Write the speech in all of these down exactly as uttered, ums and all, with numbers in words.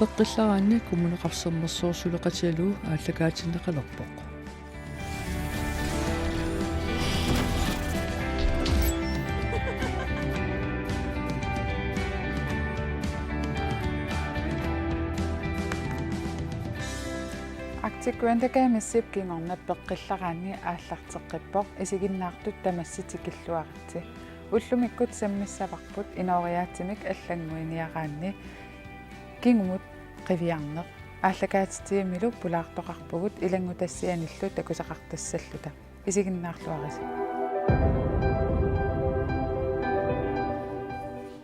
Peqqillaraanni Kommuneqarfik Sermersuup suleqatigalugu aallakaatinneqalerpoq. Arctic Rent-A-Guide-ip kingorna Peqqillaraanni aallarteqqippoq, isiginnaartut tamassi tikilluaritsi. Ullumikkut sammissavarput inooriaatsimik allannguiniaraanni kingumut qiviarneq. Aallakaatitsivimmilu pulaartoqarpugut ilanngutassianillu takusaqartassalluta. Isiginnaarluarisi.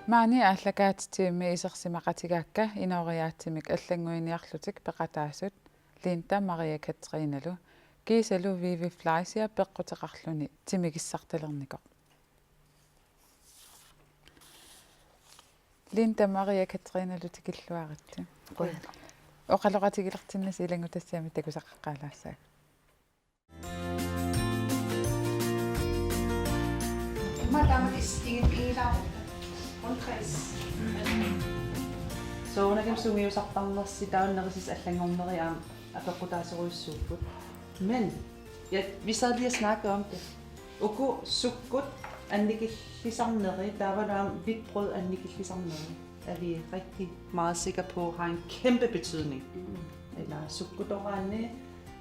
Maani aallakaatitsivimmi isersimaqatigaakka inooriaatsimik allannguiniarlutik peqataasut Linda Maria Kathrinalu kiisalu Vivi Fleischer peqquteqarluni timigissartalernikoq. Linda Maria Kathrinalu tikilluaritsi. Qujanaq. Oqaloqatigilertinnasi ilanngutassiami takusaqaqqaalaassaagut. Immaqa taama is-, igi-, igilaarutta. Rundkreds. Soorunami sungiusartarnersi taava nerisissat allanngorneri aamma apeqqutaasorujussuupput. Men, ja, vi sad lige og snakkede om det. Uku sukkut annikillisarneri, taavalu aamma hvidt brød annikillisarneri, er vi rigtig meget sikre på har en kæmpe betydning. Mm. Eller sukkutoraanni,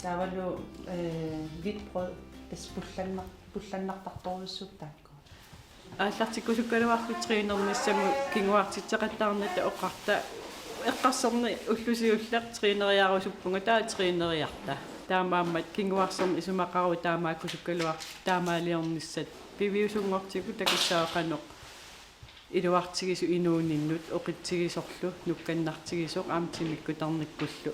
taavalu, øh, hvidt brød, tassa pullannar-, pullannartartorujussuupput taakku. Aallartikkusukkaluarluta trænernissamut kinguartitseqattaarnata oqarta, eqqarsarni ulloq siulleq træneriarusuppunga, taava træneriarta. Taamaammat kinguarserneq isumaqaruit taamaakkusukkaluarluta taamaaliornissat piviusunngortigut, takussavat qanoq iluartigisoq inuuninnut oqitsigisorlu nukkannartigisoq aamma timikkutarnikkullu,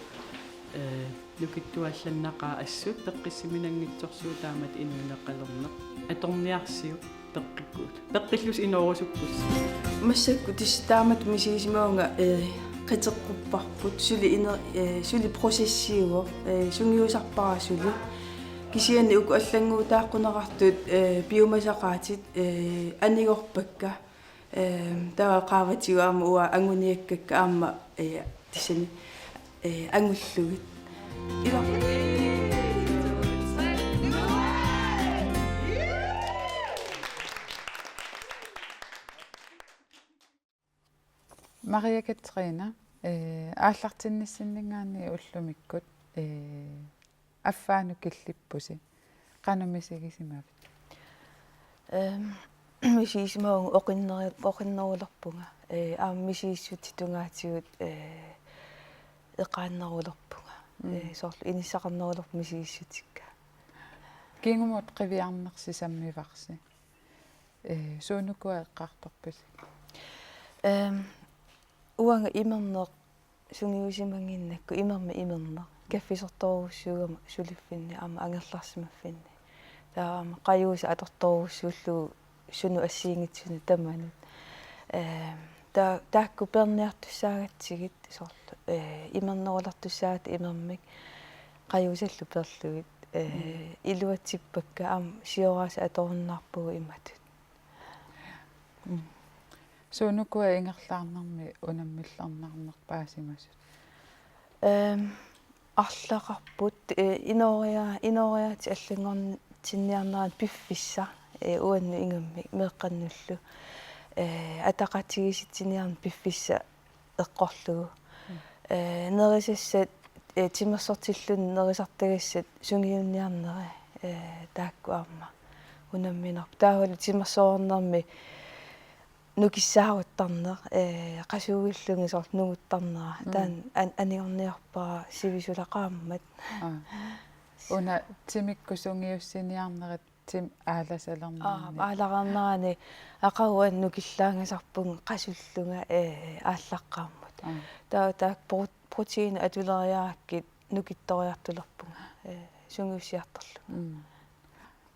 ee, nukittuallannaqaaq assut peqqissiminanngitsorsuuvoq taamatut inuuneqalerneq. Atorniarsiuk peqqikkut. Peqqillusi inoorusukkussi. Massakkut tassa taamatut misigisimavunga, ee, qiteqqupparput suli iner-, ee, suli processiuvoq, ee, sungiusarpara suli. Kisianni uku allannguutaaqquneqartut, ee, piumasaqaatit, ee, anigorpakka. Ehm, taava qaavatigut aamma uanga anguniakkakka aamma, eh, tassani, eh, angullugit. Ila. Maria Kathrina, eh, aallartinnissinninngaanniit ullumikkut, eh, affaanut killippusi. Qanoq misigisimavit? Ehm, misigisimavunga oqinneri-, oqinnerulerpunga. Eh, aamma misigissutsit tungaatigut, eh, eqaannerulerpunga. Mm. Eh, soorlu inissaqarnerulerpunga misigissutsikka. Kingumut qiviarnersi sammivarsi. Eh, suunukua eqqartorpisi? Ehm, uanga imerneq sungiusimanginnakku imermik imerneq. Kaffisortorujussuugama suliffinni aamma angerlarsimaffinni. Taava aamma qajuusaq atortorujussuullugu sunut assigiinngitsunut tamanut. Ehm, taa-, taakku peerniartussaagatsigit soorlu, eh, imernerulertussaagatta imermik qajuusallu peerlugit, eh, mm, iluatsippakka aamma sioraasat atorunnaarpugut imatut. Mm. Suunukua ingerlaarnermi unammillernarneq paasimasut? Ehm, arlaqarput, eh, inooria-, inooriaatsip allanngortinniarnerani piffissaq, eh, uannut ingammik meeqqannullu. Eh, ataqatigiissitsiniarneq piffissaq eqqorlugu. Mm. Eh, nerisassat, eh, timersortilluni nerisartagassat sungiunniarneri, eh, taakku aamma unamminarput. Taavalu timersoornermi nukissaaruttarneq, eh, qasuuillunga soorlu nunguttarnera. Mm. Taanna an-, anigorniarpara sivisula qaammat. Aa. Una timikkut sungiussiniarnerit tim aalasalernerni. Aa, aalaraannerani aqagu uannut nukillaanngasarpunga qasullunga, eh, aallaqqaammut. Aa. Taa-, taakku pro-, proteini atuleriarakkit nukittoriartulerpunga, eh, sungiussiartorlunga. Mm.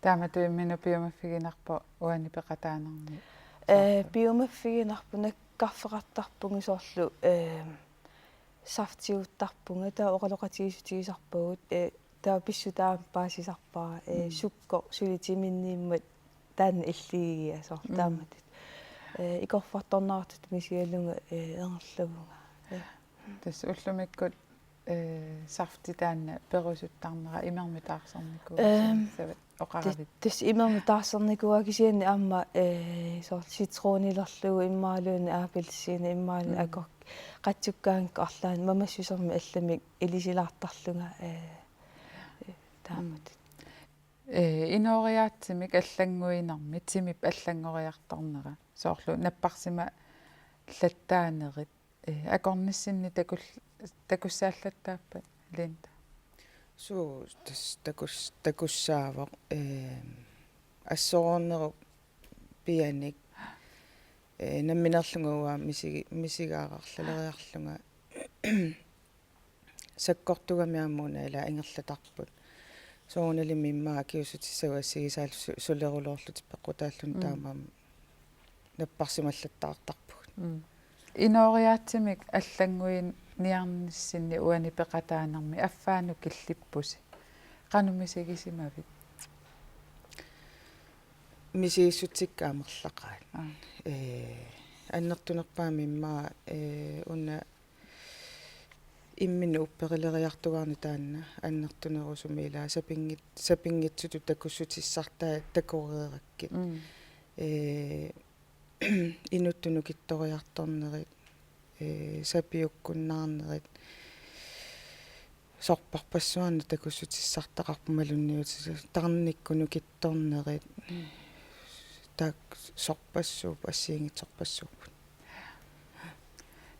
Taamatut imminut piumaffiginarpoq uani peqataanermi. Eh, piumaffiginarpoq, nakkarfeqartarpunga soorlu, eh, saftiuttarpunga, taava oqaloqatigiissutigisarpagut, eh, taava pissutaamik paasisarpara, eh, mm, sukkoq suli timinniimmat taanna illigigia soorlu. Mm. Taamatut. Eh, ikorfartorneqartutut misigalunga, eh, ingerlavunga. Eh. Tassa ullumikkut, eh, safti taanna perusuttarnera imermik taarsernikuu. Ehm, savat oqaravit. Tassa imermik taarsernikuu kisianni aamma, eh, soorlu citronilerlugu imaluunniit appelsiini imaluunniit, mm, akorn-, qatsukkaangakkit arlaanni mamassusermik allamik ilisilaartarlunga, eh, eh, taamatut. Mm. Eh, inooriaatsimik allannguinermi timip allanngoriartornera. Soorlu napparsimallattaanerit. Eh, akornissinni takul-, takussaallattaappat, Linda? Suu, tassa takus-, takussaavoq, eh, assoroornerup pianik, eh, nammineerlunga uanga misigi-, misigaararlaleriarlunga sakkortugami aamma una ila ingerlatarput. Soorunalimi immaqa akiuussutissagut assigisaallu su-, suleruloorlutik peqqutaalluni, mm, taamaammat napparsimallattaartarpugut. Mm. Inooriaatsimik allannguiniarnissinni uani peqataanermi affaanut killippusi. Qanoq misigisimavit? Misigissutsikka amerlaqaat. Aa. Eh, annertunerpaamik immaqa, eh, una imminut upperileriartugaarneq taanna annertunerusumik ila sapinngit-, sapinngitsutut takussutissartai takoreerakkit. Mm. Eh, inuttut nukittoriartornerit, eh, sapiukkunnaarnerit, sorpassuarnik takussutissartaqarpoq imaluunniit tarnikkut nukittornerit, mm, taakku sorpassuupput, assigiinngitsorpassuupput.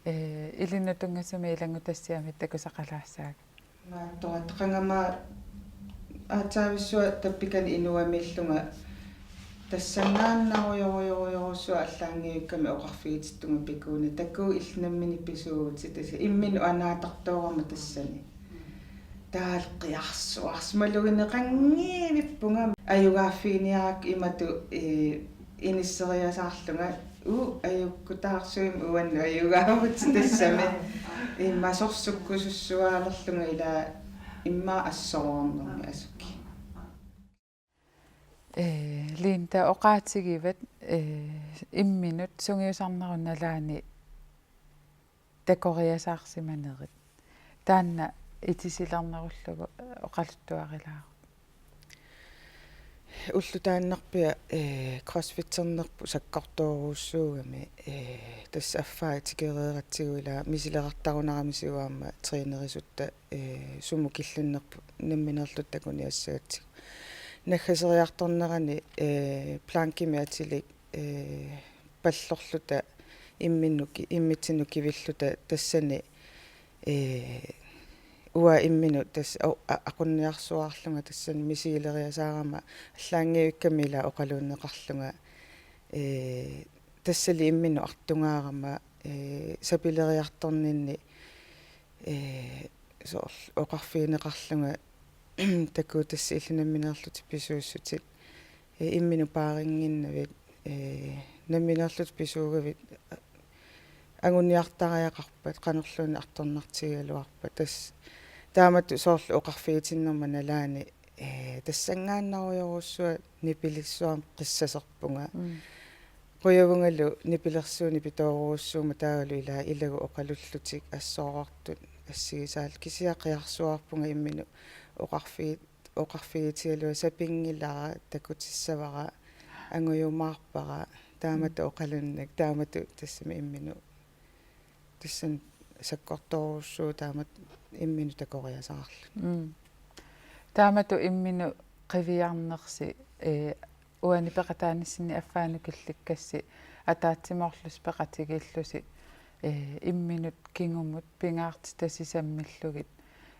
Eh, ilinnut tunngasumik ilanngutassiami takusaqalaassaagut. Maattoq, qangami aatsaavissuaq tappikani inuamiillunga tassanngaannarujorujorujorujussuaq allaanngivikkami oqarfigitittunga pikuuna, takuuk illit nammineq pisuuvutit, tassa imminut anaatartoorama tassani. Taava qiarsuarsimalugineqanngivippunga. Ajugaaffiginiarakku imatut, eh, inisseriasaarlunga: Uu, ajukkutaarsuit, uannut ajugaavutit, tassami. Immaqa sorsukkusussuaalerlunga ila immaqa assoroornermi asuki. Eh, Linda, oqaatigivat, eh, imminut sungiusarnermut nalaani takoriasaarsimanerit. Taanna itisilernerullugu oqaluttuarilaaruk. Ulloq taannarpiaq, eh, crossfitternerput sakkortoorujussuugami, eh, tassa affaa tikereeratsigu ila misilerartarunaramisigut aamma trænerisutta, eh, sumut killinnerput nammineerluta takuniassagatsigu. Naggaseriartornerani, eh, plankimik atilik, eh, pallorluta imminnut ki-, immitsinnut kivilluta tassani, eh, uanga imminut tassa a-, a-, aqunniarsuarlunga tassani misigileriasaarama allaanngivikkami ila oqaluunneqarlunga, eh, tassali imminut artungaarama, eh, sapileriartorninni, eh, soorlu oqarfigineqarlunga takuuk tassa illit nammineerlutit pisuussutit, eh, imminut paarinnginnavit, eh, nammineerlutit pisuugavit anguniartariaqarpat, qanorluunniit artornartigigaluarpat. Tassa taamatut soorlu oqarfigitinnerma nalaani, eh, tassanngaannarujorujussuaq nipilissuarmik qissaserpunga. Mm. Qujavungalu nipilersuunik pitoorujussuummat taavalu ila ilagut oqalullutik assoroortut assigisaallu, kisianni qiarsuarpunga imminut oqarfigi-, oqarfigitigalugu sapinngilara, takutissavara, angujumaarpara, taamatut, mm, oqalunnak, taamatut tassami imminut tassani sakkortoorujussuuvoq taamatut imminut takoriasaarluni. Mm. Taamatut imminut qiviarnersi, eh, uani peqataanissinni affaanut killikkassi ataatsimoorlusi peqatigiillusi, eh, imminut kingumut pingaartitasi sammillugit,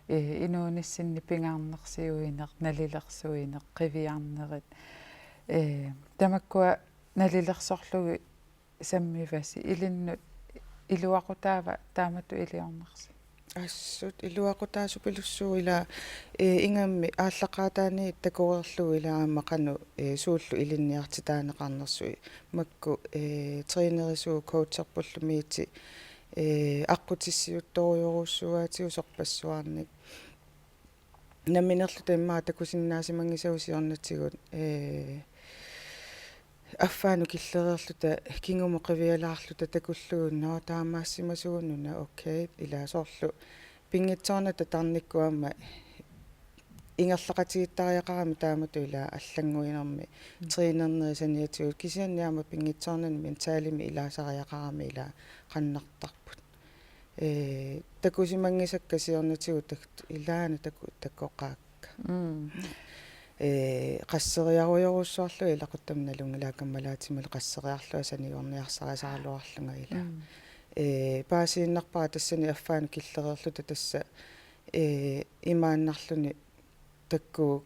eh, inuunissinni pingaarnersiuineq, nalilersuineq, qiviarnerit, eh, tamakkua nalilersorlugit sammivasi, ilinnut iluaqutaava taamatut iliornersi? Assut iluaqutaasupilussuuvoq ila, eh, ingammik aallaqqaataaniit takoreerlugu ila aamma qanoq, eh, suullu ilinniartitaaneqarnersut, makku, eh, trænerisugut coacherpullumiit, eh, aqqutissiuttorujorujussuugaatigut sorpassuarnik. Nammineerluta immaqa takusinnaasimanngitsagut siornatigut, eh, affaanut killereerluta kingumut qivialaarluta takullugu, nå, taamaassimasugununa, okay, ila soorlu pinngitsoornata tarnikkut aamma ingerlaqatigiittariaqarami taamatut ila allannguinermi, mm, trænerineri saniatigut, kisianni aamma pinngitsoornani mentalimik ilaasariaqarami ila qannartarput. Ee, takusimanngisakka siornatigut tak-, ilaana taku-, takoqaakka. Mm. Ee, qasseriarujorujussuarlunga ilaquttami nalunngilara, kammalaatima qasseriarlunga saniorniarsarisaraluarlunga ila. Mm. Ee, paasiinnarpara tassani affaanut killereerluta tassa, ee, imaannarluni takuuk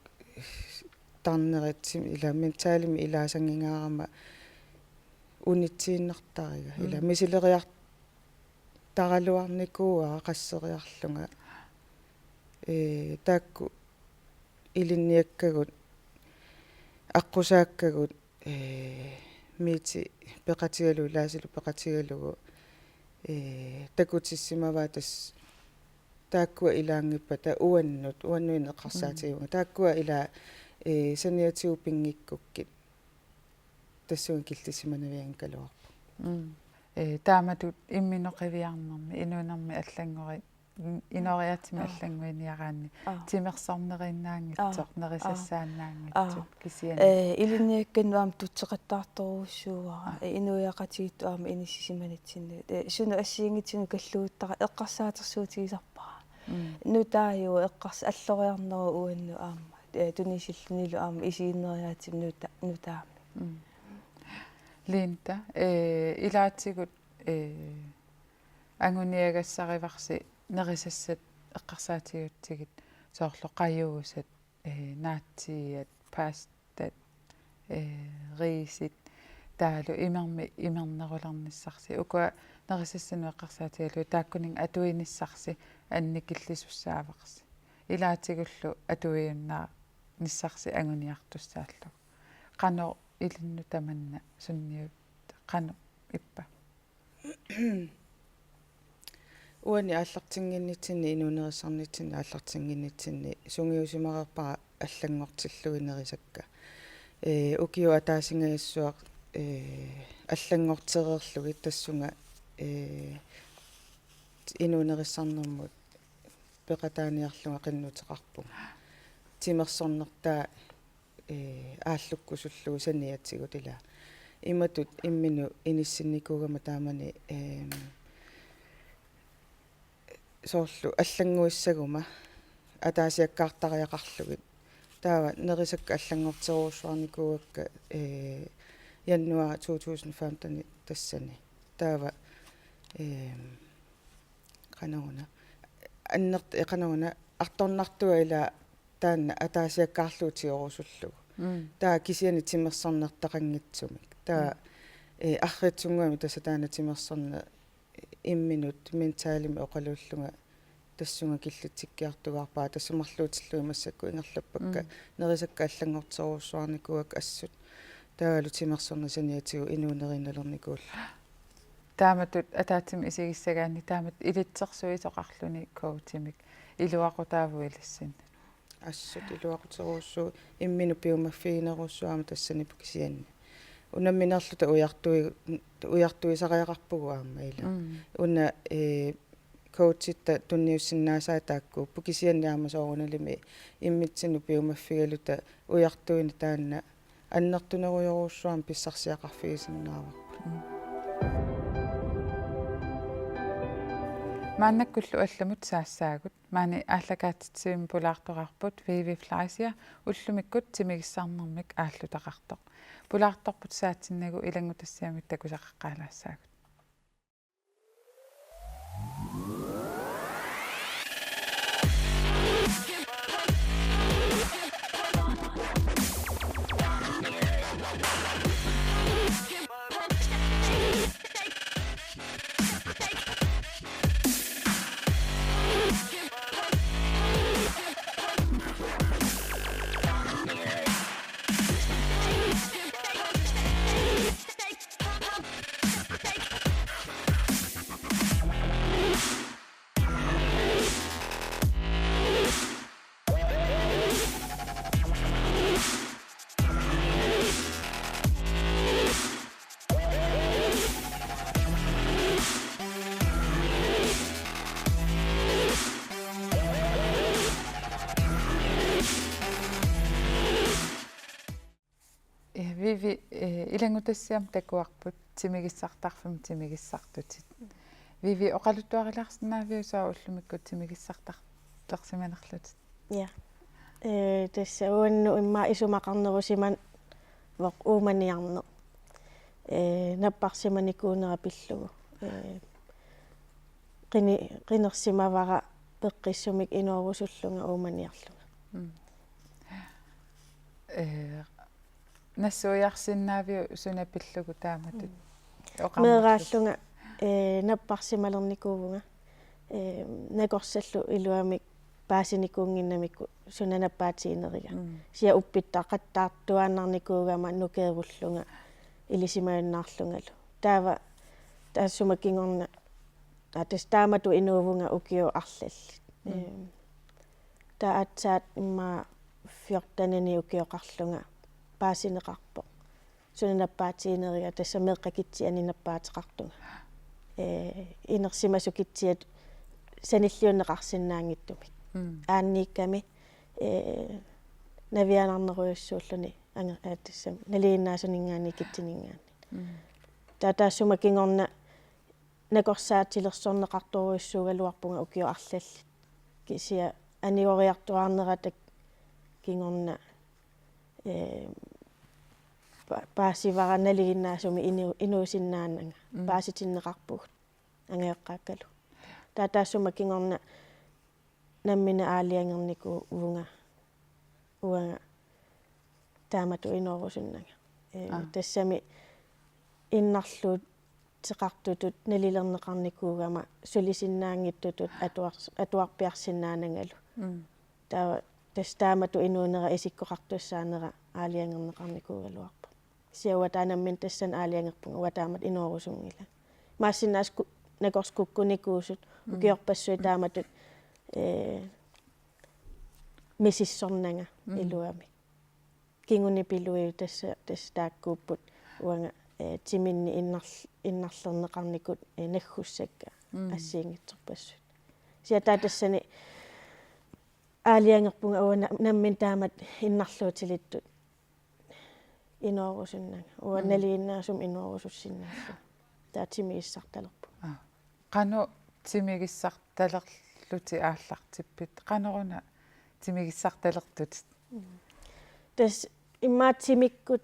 tarneritsi ila mentalimik ilaasanngingaarama unitsiinnartariga. Ila, mm, misileriartaraluarnikuuara qasseriarlunga. Ee, taakku ilinniakkagut, aqqusaakkagut, ee, Miiti peqatigalugu, Laasilu peqatigalugu, ee, takutissimavaat tassa taakkua ilaanngippata uannut, uannut eqqarsaatigaanga. Mm. Taakkua ila, ee, saniatigut pinngikkukkit tassunga killissimanavianngikkaluarput. Mm. Ee, taamatut imminut qiviarnermi, inuunermi allannguit, in-, inooriaatsimi, aa, allannguiniaraanni, aa, timersorneriinnaanngitsoq, aa, nerisassaannaanngitsoq, aa, kisianni. Ee, ilinniakkannut aamma tutseqattaartorujussuuara, aa, ee, inuiaqatigiittut aamma inissisimanitsinni. Ee, sunut assigiinngitsunut kalluuttara eqqarsaatersuutigisarpara. Mm. Nutaajuvoq eqqars-, alloriarneruvoq uannut aamma. Ee, tunisillunilu aamma isiginneriaatsimik nuta-, nutaamik. Mm. Linda, ee, ilaatigut, ee, anguniagassarivarsi nerisassat eqqarsaatigigutsigit, soorlu qajuusat, ee, naatsiiat, paastat, ee, riisit, taavalu imermik imernerulernissarsi. Ukua nerisassanut eqqarsaatigalugit taakkuninnga atuinissarsi annikillisussaavarsi. Ilaatigullu atuijunnaa- nissarsi anguniartussaallugu. Qanoq ilinnut tamanna sunniut, qanoq ippa? Uani aallartinnginnitsinni, inuunerissarnitsinni aallartinnginnitsinni sungiusimareerpara allanngortillugit nerisakka. Ee, ukiut ataasingajassuaq, ee, allanngortereerlugit tassunga, ee, inuunerissarnermut peqataaniarlunga qinnuteqarpunga. Timersornertaa, ee, aallukkusullugu saniatigut ila. Imatut imminut inissinnikuugama taamani, eem, soorlu allannguissaguma ataasiakkaartariaqarlugit. Taava nerisakka allanngorterujussuarnikuuakka, ee, januar to tusind femten tassani. Taava, eem, qanoruna, annert-, ee, qanoruna, artornartua ila taanna ataasiakkaarlugu tigorusullugu. Mm. Taava kisianni timersornertaqanngitsumik. Taava, mm, ee, arriitsunnguamik tassa taanna timersorneq imminut mentalimik oqaluullunga tassunga killitsikkiartugaarpara, tassa marluutillugit massakkut ingerlappakka, mm, nerisakka allanngorterujussuarnikuuakka assut. Taavalu timersorneq saniatigut inuuneriinnalernikuullugu. Taamatut ataatsimik isigissagaanni taamatut ilitsersuisoqarluni coachimik iluaqutaavoq ilissinnut. Assut iluaquterujussuuvoq, imminut piumaffiginerujussuuvoq aamma tassaniippoq kisianni. Unamminerluta ujartui-, ujartuisariaqarpugut aamma ila. Mm. Una, ee, coachitta tunniussinnaasaat taakkuupput, kisianni aamma soorunalimi immitsinnut piumaffigaluta ujartuineq taanna annertunerujorujussuarmik pissarsiaqarfigisinnaavarput. Mm. Maannakkullu allamut saassaagut. Maani aallakaatitsivimmi pulaartoqarput Vivi Fleischer ullumikkut timigissarnermik aallutaqartoq. Pulaartorput saatsinnagu ilanngutassiami takusaqaqqaalaassaagut. Ee, ilanngutassiami takuarput timigissartarfimmi timigissartutit. Vivi, oqaluttuarilaarsinnaaviuk sooq ullumikkut timigissartar-, -tarsimanerlutit? Ja. Ee, tassa uannut immaqa isumaqarnerusimanavoq uumaniarneq. Ee, napparsimanikuunera pillugu. Ee, qini-, qinersimavara peqqissumik inoorusullunga uumaniarlunga. Mm. Ee, nassuiarsinnaaviuk suna pillugu taamatut? Mm. Oqarnerlutit. Meeraallunga, ee, napparsimalernikuuvunga. Ee, nakorsallu iluamik paasinikuunnginnamikku suna nappaatigineriga. Mm. Kisianni uppittaqattaartuaannarnikuugama nukeerullunga ilisimajunnaarlungalu. Taava taassuma kingorna, aa, tassa taamatut inuuvunga ukiut arlallit. Mm. Ee, taava aatsaat immaqa fjortenini ukioqarlunga paasineqarpoq suna nappaatigineriga, tassa meeqqat kitsianni nappaateqartunga. Ee, inersimasut kitsiat sanilliunneqarsinnaanngitsumik. Mm. Aanniikkami, ee, navianarnerujussuulluni anger-, ee, tassami nalinginnaasuninngaanniit kitsininngaanniit. Mm. Taava taassuma kingorna nakorsaatilersorneqartorujussuugaluarpunga ukiut arlallit. Kisianni anigoriartuaarnerata kingorna, ee, pa-, paasivara nalinginnaasumik inu-, inuusinnaananga. Mm. Paasitinneqarpugut angajoqqaakkalu. Taava taassuma kingorna nammineq aalajangernikuuvunga uanga taamatut inoorusunnanga. Ee, Aa. Tassami innarluuteqartutut nalilerneqarnikuugama sulisinnaanngitsutut atuar-, atuarpiarsinnaanangalu. Mm. Taava tassa taamatut inuunera isikkoqartussaanera aalajangerneqarnikuugaluarpoq. Kisianni uanga taanna nammineq tassani aalajangerpunga, uanga taamatut inoorusunngilanga. Imaassinnaavoq ku-, nakorsat kukkunikuusut, mm, ukiorpassuit taamatut, ee, misissornanga, mm, iluamik. Kingunipiluit tassa, tassa taakkuupput uanga, ee, timinni innarl-, innarlerneqarnikut, ee, naggussakka, mm, assigiinngitsorpassuit. Kisianni taava tassani aalajangerpunga uanga na-, nammineq taamatut innarluutilittut inoorusunnanga. Uanga, mm, nalinginnaasumik inoorusussinnaallunga. Taava timigissartalerpunga. Aa. Qanoq timigissartalerlutit aallartippit? Qanoruna timigissartalertutit? Mm. Tassa immaqa timikkut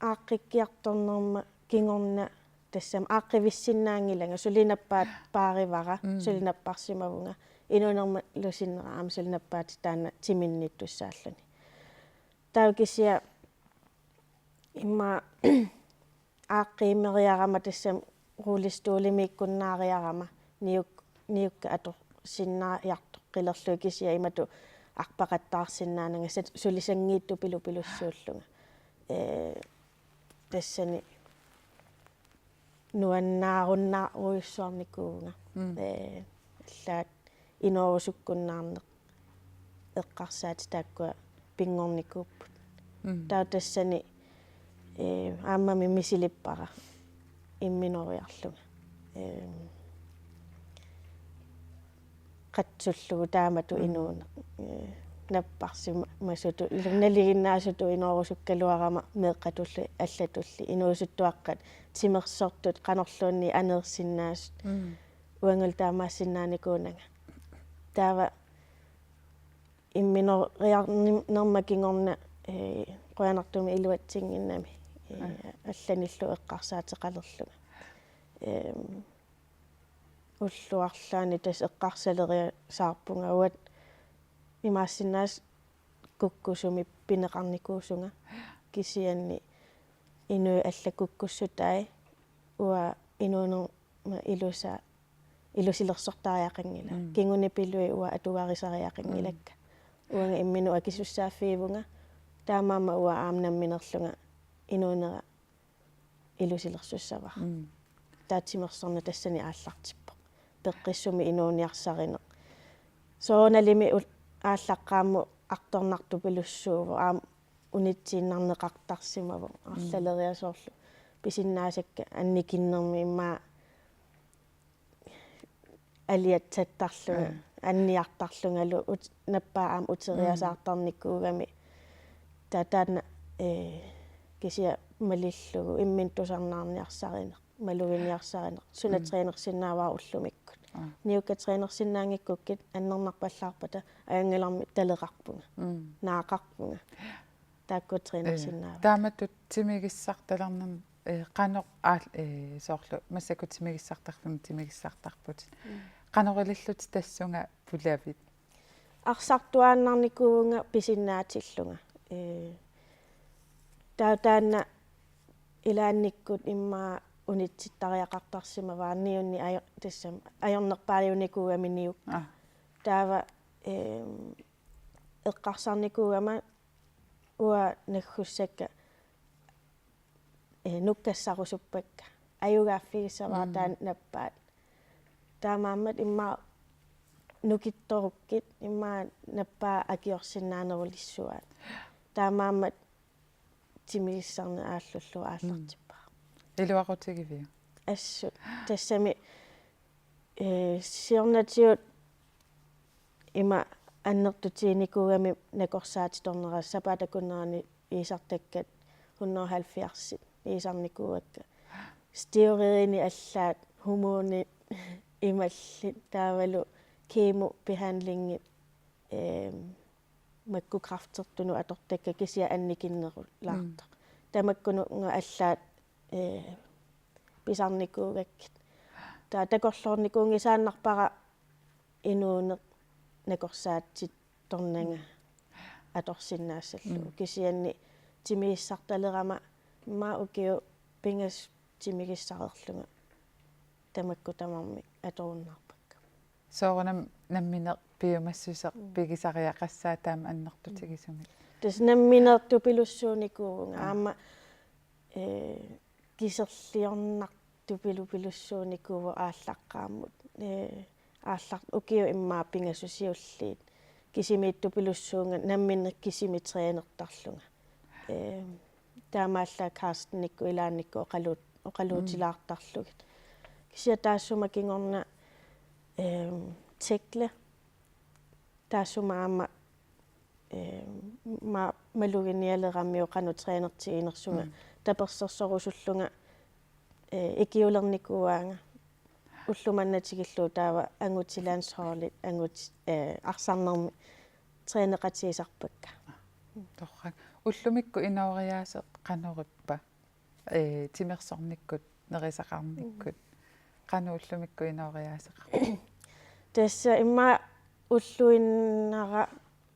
aaqqikkiartornerma kingorna tassami aaqqivissinnaanngilanga, suli nappaat-, paarivara, mm, suli napparsimavunga. Inuunermalu sinnera aamma suli nappaatit taanna timinnittussaalluni. Taava kisianni immaqa aaqqiimeriarama tassami rullestolimiikkunnaariarama niuk-, niukka atorsinnaajartoqqilerlugit kisianni imatut arpaqattaarsinnaananga sat-, suli sanngiittut pilupilussuullunga. Ee, tassani nuannaarunnaarujussuarnikuuvunga. Mm. Ee, allaat inoorusukkunnaarneq eqqarsaatit taakkua pinngornikuupput. Mm. Taava tassani, ee, aammami misilippara imminoriarlunga. Ee, qatsullugu taamatut, mm, inuuneq, ee, napparsimasutut, ilumut nalinginnaasutut inoorusukkaluarama meeqqatulli allatulli inuusuttuaqqat timersortut qanorluunniit aneersinnaasut. Mm. Uangalu taamaassinnaanikuunanga. Taava imminoriarnerma kingorna, ee, qujanartumik iluatsinnginnami, ee, aa, allanillu eqqarsaateqalerlunga. Eem, ullut arlaanni tassa eqqarsaleriasaarpunga uanga imaassinnaavoq kukkusumik pineqarnikuusunga. Kisianni inuit allat kukkussutai uanga inuunerma ilusaa ilusilersortariaqanngilanga. Mm. Kingunipiluit uanga atugarisariaqanngilakka. Mm. Uanga imminut akisussaaffigivunga. Taamaammat uanga aamma nammineerlunga inuunera ilusilersussavara. Mm. Taava timersorneq tassani aallartippoq. Peqqissumik inuuniarsarineq. Soorunalimi ul-, aallaqqaammut artornartupilussuuvoq. Aamma unitsiinnarneqartarsimavoq. Mm. Arlaleriarlunga soorlu pisinnaasakka annikinnermi immaqa aliatsattarlunga, mm, anniartarlungalu ut-, nappaat aamma uteriasaartarnikuugami. Mm. Taava taanna, ee, kisianni malillugu imminut tusarnaarniarsarineq, maluginiarsarineq, suna Mm. trænersinnaavara ullumikkut. Aa. Niukka trænersinnaanngikkukkit annernarpallaarpata ajanngilarmi taleqarpunga. Mm. Naaqarpunga. Taakku Ee, trænersinnaavara. Taamatut timigissartalernermi, ee, qanoq aal-, ee, soorlu massakkut timigissartarluni timigissartarputit. Mm. Qanoq ilillutit tassunga pulavit? Arsartuaannarnikuuvunga pisinnaatillunga. Ee, taava taanna ilaannikkut immaqa unitsittariaqartarsimavara niunni ajo-, tassami ajornerpaajunikuugami niukka. Aa. Taava, ee, eqqarsarnikuugama uanga naggussakka, ee, nukkassarusuppakka. Ajugaaffigissavarput Mm. taanna nappaat. Taamaammat immaqa nukittorukkit immaqa nappaat akiorsinnaanerulissuaat. Taamaammat timigissarneq aallullugu aallartippara. Mm. Iluaqutigiviuk? Assut. Tassami, ee, siornatigut ima annertutiginikuugami nakorsaatitornera sapaatip akunnerani iisartakkat hundrede og halvfjerds iisarnikuuakka. Steroidit allaat hormonit imallit taavalu kemobehandlingit, ehm, makku kræftertunut atortakkat kisianni annikinnerulaartoq. Mm. Tamakkununnga allaat, ee, pisarnikuugakkit. Taava takorloornikuunngisaannarpara inuuneq nakorsaatittornanga Mm. atorsinnaassallugu. Mm. Kisianni timigissartalerama immaqa ukiut pingasut timigissareerlunga tamakku tamarmik atorunnaarpakka. Soorunami nammineq piumassuseq Mm. pigisariaqassaaq taama annertutigisumik. Tassa nammineq tupilussuunikuuvunga. Aa. Aamma, ee, kiserliornartut tupilupilussuunikuuvoq aallaqqaammut. Ee, aallar-, ukiut immaqa pingasut siulliit. Kisimiittupilussuunga nammineq kisimi trænertarlunga. Ee, taamaallaat Carstenikkut ilaannikkut oqaluut-, oqaluutilaartarlugit. Mm. Kisianni taassuma kingorna, ehm, Tekle. Taassuma aamma, ehm, ma-, maluginialeramiuk qanoq trænertiginersunga. Mm. Tapersersorusullunga, ee, ikiulernikuuaanga. Ulloq manna tikillugu taava angutit landsholdit, angutit, ee, arsarnermi træneqatigisarpakka. Torrak. Ullumikkut inooriaaseq qanorippa? Ee, timersornikkut, nerisaqarnikkut. Mm. Qanoq ullumikkut inooriaaseqarpa? Tassa immaqa ulluinnara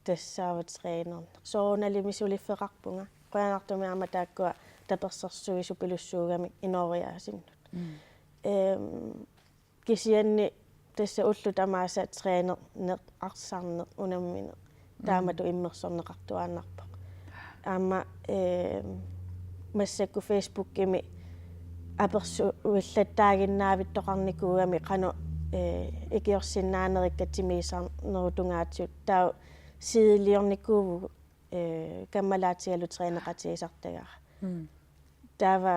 tassaavoq trænerneq. Soorunalimi suliffeqarpunga. Qujanartumik aamma taakkua tapersersuisupilussuugamik inooriaasinnut. Mm. Ehm, kisianni tassa ullut tamaasa trænerneq, arsarneq, unammineq. Mm. Taamatut immersorneqartuaannarpoq. Aamma, ehm, massakkut Facebookimi apersuillattaaginnavittoqarnikuugami qanoq, ee, ikiorsinnaanerikka timigisarnerup tungaatigut taava sideliornikuuvugut, ee, kammalaatigalu træneqatigisartagara. Mm. Taava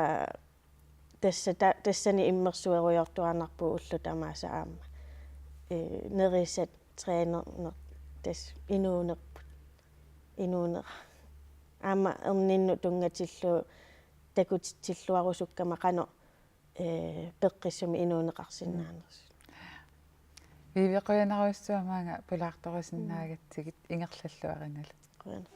tassa ta-, tassani immersuerujoortuaannarpugut ullut tamaasa aamma. Ee, nerisat trænerneq tassa inuunerput. Inuunera. Aamma erninnut tunngatillugu takutitsilluarusukkama qanoq, ee, peqqissumik inuuneqarsinnaanersoq. Vivi, qujanarujussuaq maanga pulaartorisinnaagatsigit, ingerlalluarinalu. Qujanaq.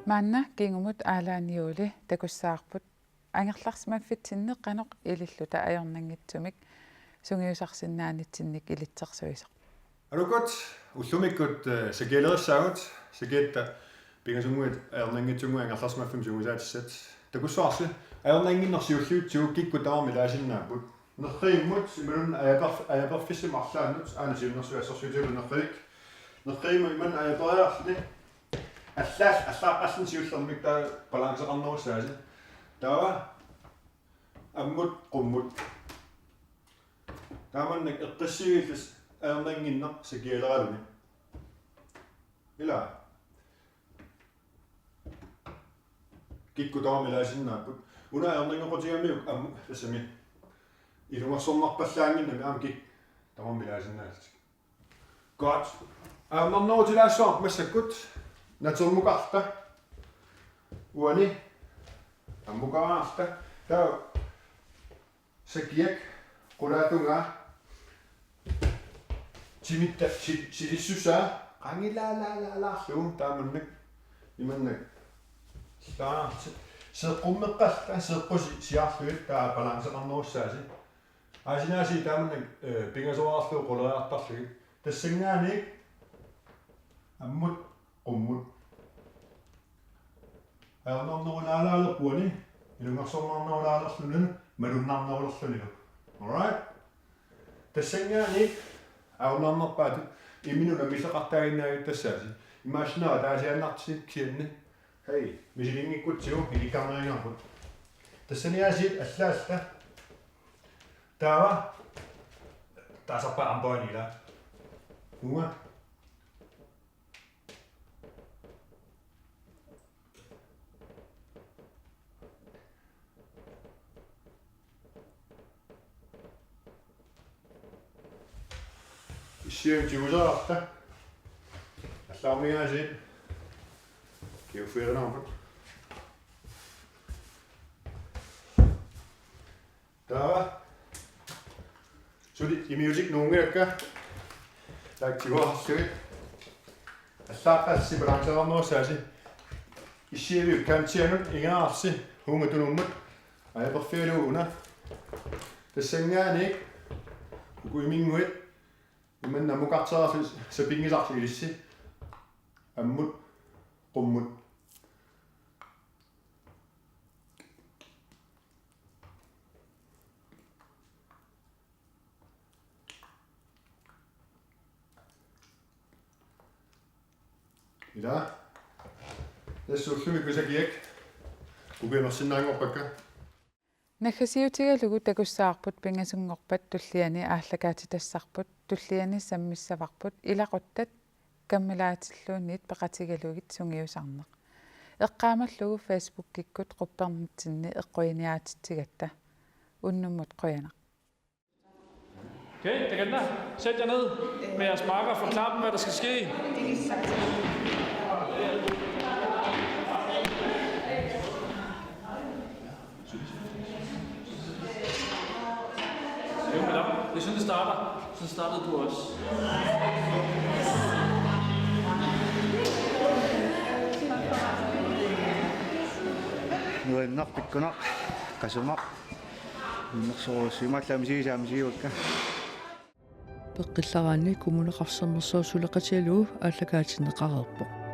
Maanna kingumut Aalaani Juuli takussavarput angerlarsimaffitsinni qanoq ililluta ajornanngitsumik sungiusarsinnaanitsinnik ilitsersuisoq. Aluukkut, ullumikkut, eh, sakialerissaagut, sakiatta pingasunnguit ajornanngitsunnguit angerlarsimaffimmi sungiusaatissat. Takussavarsi, ajornannginneq siulliutsigu kikkut tamarmik ilaasinnaapput. Nerrivimmut, imaluunniit ajaper-, ajaperfissimut arlaannut, aana siunnersuut assersuutigalugu Nerrivik. Nerrivimmut imannak ajaperiarluni. Allaat, allaaqqalluni siullermik taava balanceqarnerussaasi. Taava ammut qummut. Taamannak eqqissiviillusi ajornannginneq sakialeraluni. Ila. Kikkut tamarmik ilaasinnaapput. Una ajornanngoqqutigamiuk ammut tassami ilungersornarpallaannginnami aamma kikkut tamarmik ilaasinnaallutik. Godt. Aamma nerutilaassuaq massakkut natermukarta. Uani ammukaraarta. Taava sakiak qulaatungaa timitta si-, silissusaa qangilaalaalaalaarlugu taamannak imannak. Taava se-, seeqqummeqqalluta, seeqqusi siarlugit taava balanceqarnerussaasi. Aasinaasi taamannak, eh, pingasoraarlugu quleriartarlugit. Tassanngaanniit ammut qummut. Ajornarnerulaalaalerpoq uani, ilungersornarnerulaalerlunilu, malunnarnerulerlunilu. All right? Tassanngaanniit ajornarnerpaatut imminut nammineqartaaginnaaviit tassaasi. Imaassinnaavoq ataasiaannartut kisianni. Hej, misilinngikkutsigit ilikkarnerinngaarput. Tassaniaasiit allaalluta. Taava. Taasarpaat armbåndilaat. Uunga. Issiavimmi tigusaraarta. Allaarmiaasiit. Kiuffiirinarput. Taava. Suli imiutik nuunngilakka. Taakku tiguarlugit. Allaaqqassi balanceqarnerussaasi. Issiaviup kantianut ingerlaarsi uunga tunummut. Ajaperfigalugu una. Tassanngaanniit uku iminnguit imannak ammukarteraarlugu sapinngisarsi ilissi. Ammut qummut. Ila. Tassa ullumi kusakiak. Ukiunersinnaanngorpakka. Naggasiutigalugu takussavarput pingasunngorpat tulliani aallakaatitassarput, tulliani sammissavarput, ilaquttat kammilaatilluunniit peqatigalugit sungiusarneq. Eqqaamallugu Facebookikkut quppernitsinni eqquiniaatitsigatta. Unnummut qujanaq. Okay, det kan der. Sæt jer ned med jeres marker, forklar dem, hvad der skal ske. Jo, men der, det er sådan, det starter. Så startede du også. Nuanneq pikkunaq, qasumaq. Innersorussimallaamisigisaamisigiuakka. Peqqillaraanni Kommune Qaqortoq Sermersooq suleqatigalugu aallakaatinneqareerpoq.